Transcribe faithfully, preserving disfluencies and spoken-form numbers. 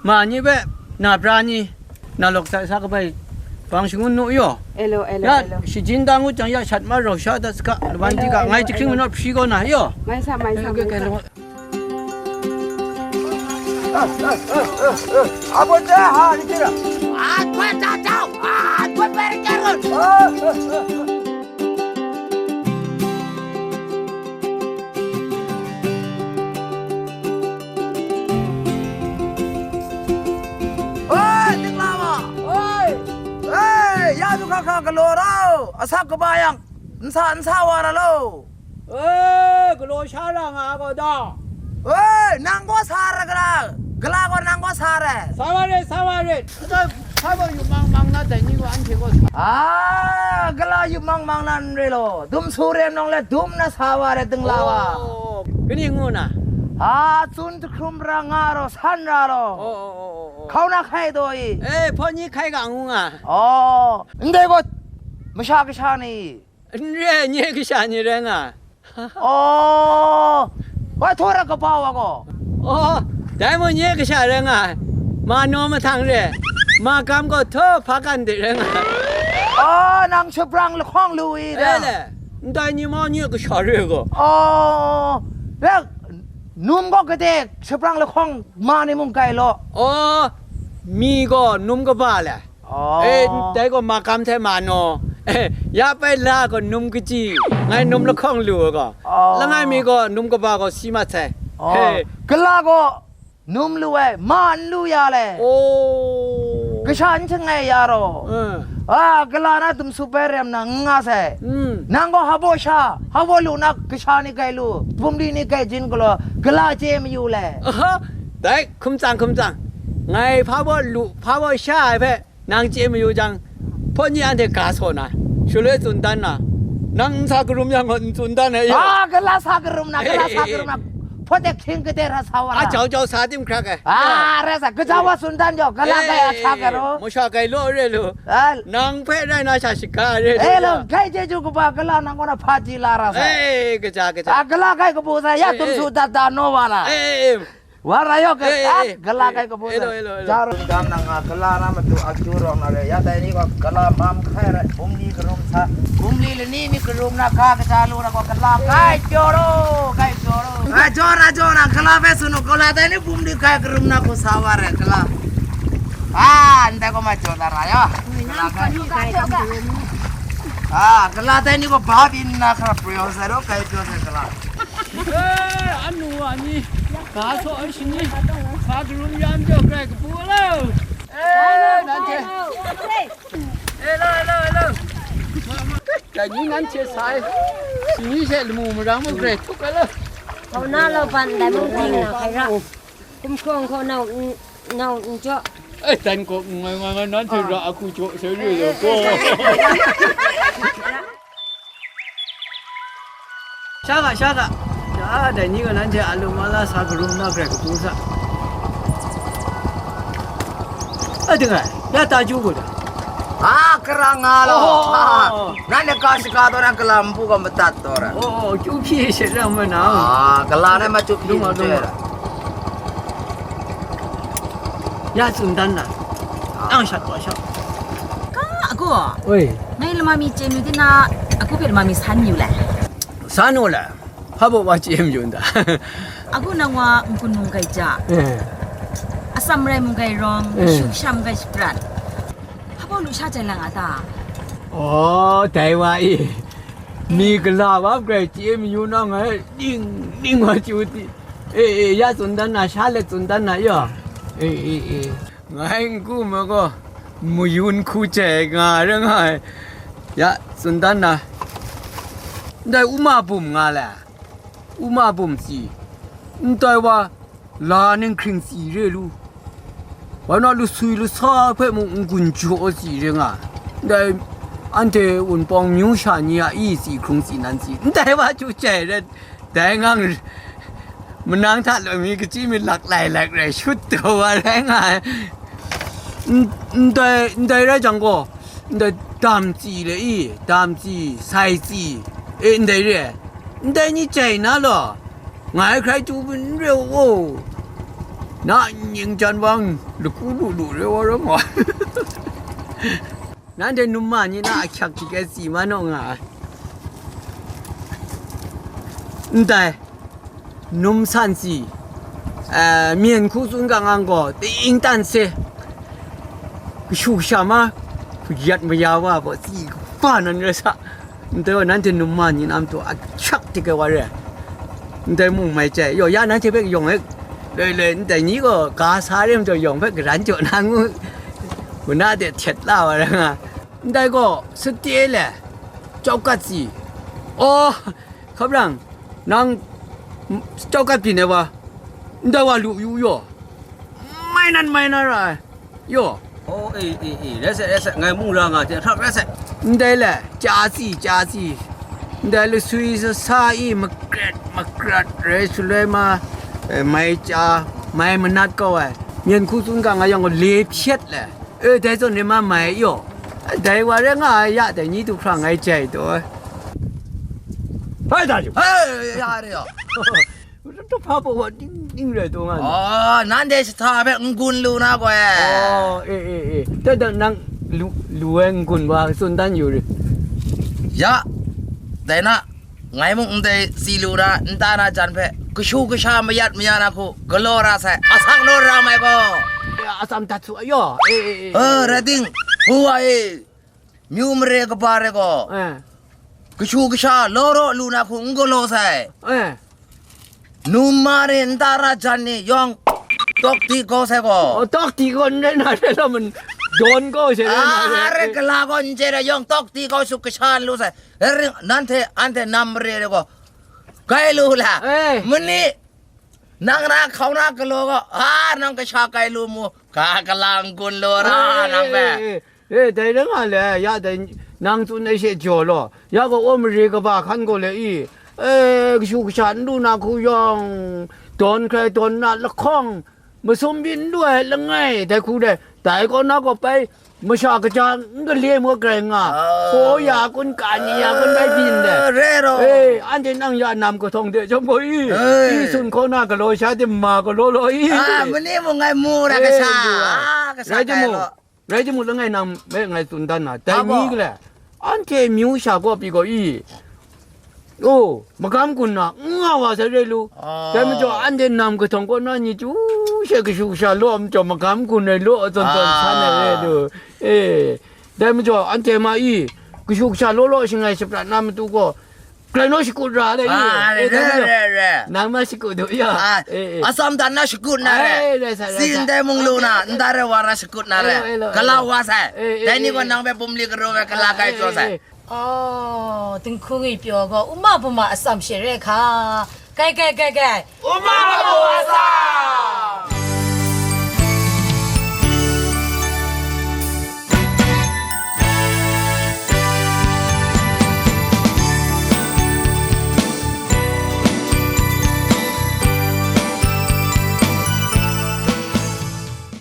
Ma ni hpe, na pra ni, na lawk sa sa kabai, bang shangun nu yaw. Elo, elo, ya, elo. Shijin da ngut jang ya shat ma rau sha da saka, lawan di ka, elo, ngai elo, jahkring elo. Manawt hpri kaw na yaw. Mai sa, mai sa, eh, mai sa. Apo ta ha ni tira. Apo ta ta. Apo per karun. Oi, tingla ma! Oi! Ei, ya du hkra hkra galaw ra u, asak kaba yang, nsa nsa wa ra lo. Ei, galaw sha ra nga gaw da. Ei, nang gaw sa ra gara, gala gaw nang gaw sa ra. Sa wa re, sa wa re. Sa wa yu mang mang na dai ni gaw anhte gaw sa. Ah, gala yu mang mang na n re lo. Dum su re nong le dum na sa wa re ding la wa. Oh, kani ngu na? Ah, tsun jahkrum ra nga ro, san ra lo. Oh, oh, oh, oh, oh. Hkau na hkai daw i. Eh, hpawt ni hkai ga ngu nga. Oh, ndai gaw masha kasha ni. N re ai, nye kasha ni rai nga. Oh, wai htaw ra kaba wa gaw. Oh, dai mung nye kasha rai nga ai. Ma naw mahtang re, ma gam gaw htaw hpa kan de rai nga ai. Oh, nang shabrang lahkawng lu i da. Eh, le, ndai ni ma nye kasha re gaw. Oh, le, num gaw gade shabrang lahkawng ma ni mung kai law. Oh, mi gaw num kaba le. Oh. Eh, dai gaw ma gam hte ma naw. Eh, ya pai la gaw num kaji, ngai num lahkawng lu ai gaw. Oh. Langai mi gaw num kaba gaw si mat sai. Oh. Hey. Gala gaw num lu ai, ma n lu ya le. Oh. Kasha n shangai ya raw. Eh. Ah, gala na dum su bai rem na n nga sai. Mm. Nang gaw habo sha, habo lu na kasha ni gai lu, bumli ni gai jin galaw, gala chye mayu le. Aha, dai, hkum tsang, hkum tsang. Ngai hpa baw lu, hpa baw sha ai hpe, nang chye mayu jang, hpawt ni anhte ga saw na, shaloi tsun dan na, nang n sa karum yang gaw n tsun dan ai, ah, gala sa karum na, gala sa karum na, hpawt de hkying kade hta sa wa na. A jau jau sa tim hkrak ai. Ah, rai sa, gaja wa tsun dan jau, gala gai a hta karum. Masha gai law re lu. Ah. Nang hpe rai na sha shaga re lu. Eh, lo, gai chyeju kaba gala nang kaw na hpa ji la ra sa. Eh, gaja, gaja. Ah, gala gai kabu sa, ya tum su dat da no wa na. Eh, eh, eh. Wa ra yaw, eh, eh, ah, eh, gala kai kabu. Elo, elo, elo. Jar dam na nga gala na matu akyu rawng na re. Ya dai ni gaw gala mam hkai rai, bumli karum sa, bumli lani mi karum na ka kaja lu na gaw gala kai pyaw ro, kai pyaw ro. Ah, jaw na, jaw na, gala bai sunu, gala dai ni bumli kai karum na ko sa wa re, gala. Ah, ndai ko ma jaw da ra ya. Gala kai. Ah, gala dai ni ko ba bin na kra pyaw sa ro, kai pyaw sa gala. Eh, anu wa ni, ga saw ai shani, sa karum yan jaw grai kabu lo. Eh, nanhte. Eh, lo, lo, lo. Dai ni nanhte sai. Shani she lamu marang mu grai tuk ai lo. Hkauna laupan dai mung ding na hkai ra. Kumhkawng hkaw nau n-, nau n jaw. Eh, dan kaw ngai, ngai, ngai, nanhte ra aku jaw sai re lo ko. Sha ga, sha ga. Ya, dai ni gaw nanhte a lu ma la sa karum na hkrai kabu sa. A, ding ai, ya ta ju gaw da. A, karang nga lo. Oh. A, nanhte ka shaka taw na kalam npu gaw madat taw ra. Oh, oh, kyu hpyi she rang ma na. A, kala na ma chu hpyi lung ma, lung ma. Ya tsun dan na. Ang shat wa sha. Ka, a gaw. Oi. Ngai lama mi chye mayu di na, a gaw hpe lama mi san mayu le. San u le. Hpa baw wa chye mayu nta? A gaw nang wa n-gun mung gai ja. Eh. Atsam rai mung gai rawng, eh, shu sham gai shaprat. Hpa baw lusha jai lang a ta? Oh, dai wa e. Mi gala wa grai chye mayu na ngai ding, ding wa chyu ti. Eh, eh, ya tsun dan na, sha let tsun dan na ya. Eh, eh, eh. Ngai n-gu ma gaw, mayun hku jai nga ra nga ai. Ya, tsun dan na. Ndai uma bum nga le, uma bum si, ndai wa la ninghkring si re lu, wa na lusui lusa hpe mung n-gun jaw si re nga, ndai anhte Wunpawng myu sha ni a i si hkrung si nan si, ndai wa chyu jai ret. Dai ngang manang hta lami kachyi mi lak lai lak rai shut taw wa rai nga ai. N-, ndai, ndai rai jang gaw, ndai dam tsi le i, dam tsi, sai tsi, e, ndai re ai. Ndai ni jai na law, ngai hkrai chyu n re u. Na nying jan wang, laku lu lu re wa ram wa. Nanhte num ma ni na ahkyak hti ke si ma naw nga ai. Ndai, num san si, eh, myen hku tsun ga ngang gaw, ting tan se, kashu kasha ma, hpuyat maya wa baw, tsi kaba nan rai sa. Ndai gaw nanhte num ma ni na matu ahkyak hti ke wa re. Ndai mung mai chye, yaw ya nanhte hpe yawng e, loi loi, ndai ni gaw ga sa re majaw yawng hpe garan jaw na ngu, hku na de htet la wa ra nga. Ndai gaw, sate le, chau kat si. Aw, hkaprang, nang, m-, chau kat byin ai wa, ndai wa lu yu yaw. Mai nan mai na ra ai. Yaw. Oh, eh, eh, eh, rai sai, rai sai, ngai mung ra nga hte hkrak rai sai. Ndai le, chya si, chya si. Ndai lasui sasa i makrat, makrat rai shaloi ma, eh, mai chya, mai manat kau ai. Myen hku tsun ga nga yang gaw le hpyet le. E, dai zawn rai ma mai yaw. Dai wa rai nga ai ya, dai ni du hkra ngai jai taw. Hai, da ju. Hai, ya, re ya. Tu hpa baw wa ding ding rai taw nga. Oh, nanhte shata hpe n-gun lu na gaw e. Oh, e, e, e. Da, da, nang lu, lu ai n-gun wa tsun dan yu rit. Ya, dai na, ngai mung ndai si lu na, nta na jan hpe, kashu kasha mayat maya na hku, galaw ra sai, asak naw ra mai gaw. Ya, atsam dat su, ayo. E, e, e. Eh, rai ting, hpu wa e, myu mare kaba re gaw, eh, kashu kasha law raw lu na hku n galaw sai. Eh. Num ma re nta ra jan ni yawng tawk di gaw sai gaw. Oh, tawk di gaw n rai na re law, man dawn gaw she rai na re. Ah, re gala gaw n chye re yawng tawk di gaw shut kasha n lu sai. Re ring, nanhte, anhte nam mare re gaw, kai lu la. Eh. Mani, nang na hkau na galaw gaw, ah, nang kasha kai lu mu, ka gala n-gun lu ra, eh, nang hpe. Eh, eh, eh. E, dai rai nga le, ya dai nang tsun ai she jaw law. Ya gaw, aw, mare kaba hkan gaw le i, e, kashu kasha n lu na hku yawng, dawn hkrai dawn na lahkawng, masum byin n lu ai langai, dai hku dai, dai kaw na gaw bai, masha kaja n gale mu grai nga, ah, saw ya kun, ka ni ya kun bai byin dai. Ah, re ro. E, anhte nang ya nam kahtawng de chyawm gaw i, eh, i sun hkaw na galaw sha de ma galaw law i. Ah, mani mung ngai mu ra, eh, kasha. Lu ai. Ah, kasha rai kai timung, law. Rai timung, langai nang me ngai tsun dan na, dai mi gale, anhte myu sha gaw pyi gaw i, o, magam gun na, n nga wa sai re lu. Ah. Dai majaw, anhte nam kahtawng kaw na ni chyu she kashu kasha law majaw, magam gun ai law, zawn zawn san ai re lu. Ah. E, dai majaw, anhte ma i, kashu kasha law law shangai shaprat na matu gaw, Grai naw shakut ra le, ah, i. Re, eh, re, re, re. Nang na shakut du, ya. Ah, eh, eh. Atsam dan na shakut na re. Ai, re, sa, re, sa. Sin dai mung lu na, eh, eh, eh, nta re wa na shakut na re. Elo, elo, elo. Gala wa sai. Eh, eh, dai ni gaw, eh, nang hpe bum li garo hpe gala, eh, kai, eh, tsaw sai. Eh. Oh, dinghku ngwi pyaw gaw, uma buma atsam she re hka. Kai, kai, kai, kai. Uma buma atsam.